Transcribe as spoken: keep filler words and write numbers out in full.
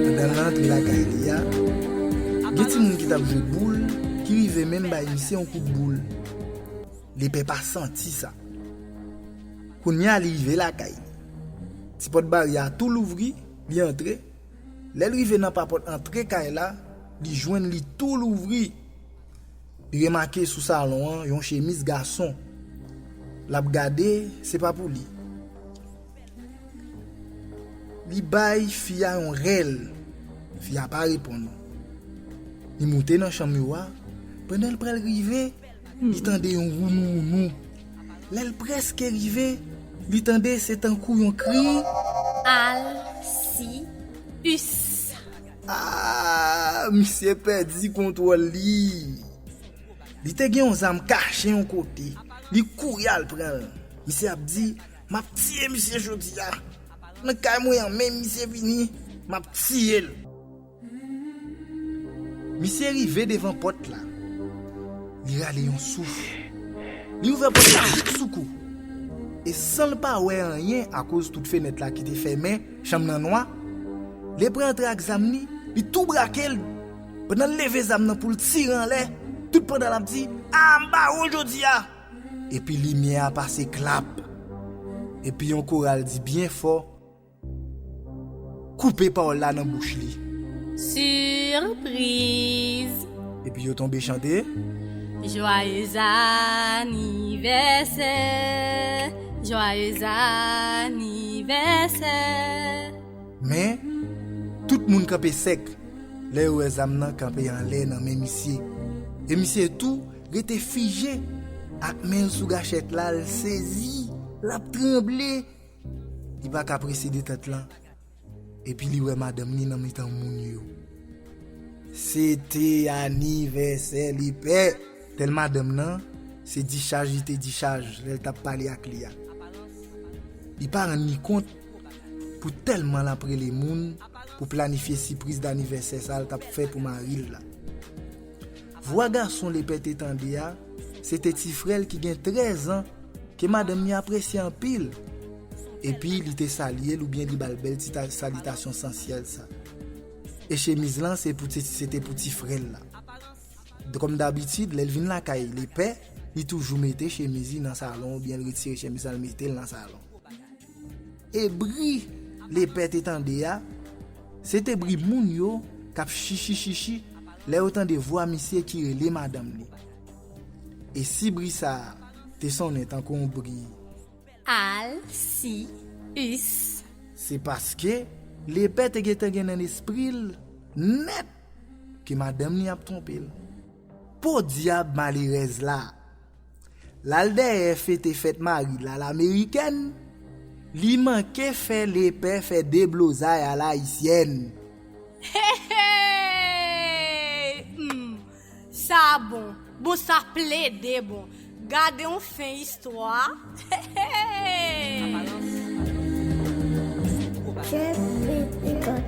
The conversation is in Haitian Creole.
Pandan l antre lakay li a, gen timoun ki t ap jwe boul ki rive menm bay misye yon kout boul. Lepè pa santi sa. Kounye a li rive lakay li. Ti pòt baryè a tou louvri, li antre. Lè l rive nan papòt antre kay la, li jwenn li tou louvri. Li remake sou salon an yon chemiz gason. L ap gade, se pa pou li. Li bay fi a yon rèl. Fi a pa reponn. Li moute nan chanm yo a. Pandan l pral rive, li tande yon wounou wounou. Lè l prèske rive, li tande se tankou yon kri. Al, si, us. Ah, misye pèdi kontwòl li. Li te gen yon zam kache yon kote. Li kouri al pran l. Misye ap di, "M ap tiye misye jodi a. Nan kay mwen an menm misye vini, m ap tiye l." Misye rive devan pòt la. Li rale yon souf. Li ouvè pòt la vit sou kou. E san l pa wè anyen akoz tout fenèt la ki te fèmen, chanm nan nwa, lepè antre ak zam li, li tou brake l. Pandan l leve zam nan pou l tire anlè, tout pandan l ap di, "A, m ba ou jodi a!" Epi limyè a pase klap. Epi yon koral di byen fò, koupe pawòl la nan bouch li. Surprise! Epi yo tonbe chante. Joyeux anniversaire, joyeux anniversaire. Men, tout moun kanpe sèk lè yo wè zam nan kanpe anlè nan men misye. E misye tou rete fije ak men l sou gachèt la, l sezi, l ap tranble. Li pa ka prese detant lan. Epi li wè madanm li nan mitan moun yo. Se te anivèsè lepè. Tèl madanm nan, se dichaj li te dichaj lè l t ap pale ak li a. Li pa rann li kont pou tèlman l ap rele moun pou planifye sipriz danivèsè sa l t ap fè pou mari l la. Vwa gason lepè te tande a, se te ti frè l ki gen trèz an, ke madanm li apresye anpil. Epi li te salye l oubyen li ba l bèl ti ta-, salitasyon sansyèl sa. E chemiz lan se pou ti, se te pou ti frè l la. Kòm dabitid, lè l vin lakay lepè, li toujou mete chemiz li nan salon oubyen l retire chemiz lan, l mete l nan salon. E bri lepè te tande a, se te bri moun yo k ap chichi chichi lè yo tande vwa misye ki rele madanm li. E si bri sa a te sonnen tankou yon bri. Al, si, us. Se paske lepè te gentan gen nan lespri l nèt ke madanm li ap twonpe l. Po dyab malerèz la. L al dèyè fete fèt mari l alamerikèn, li manke fè lepè fè deblozay alayisyèn. Hey! Hmm. Sa bon. Bon, sa plede bon. Gade yon fen istwa. Hey! Trip Record.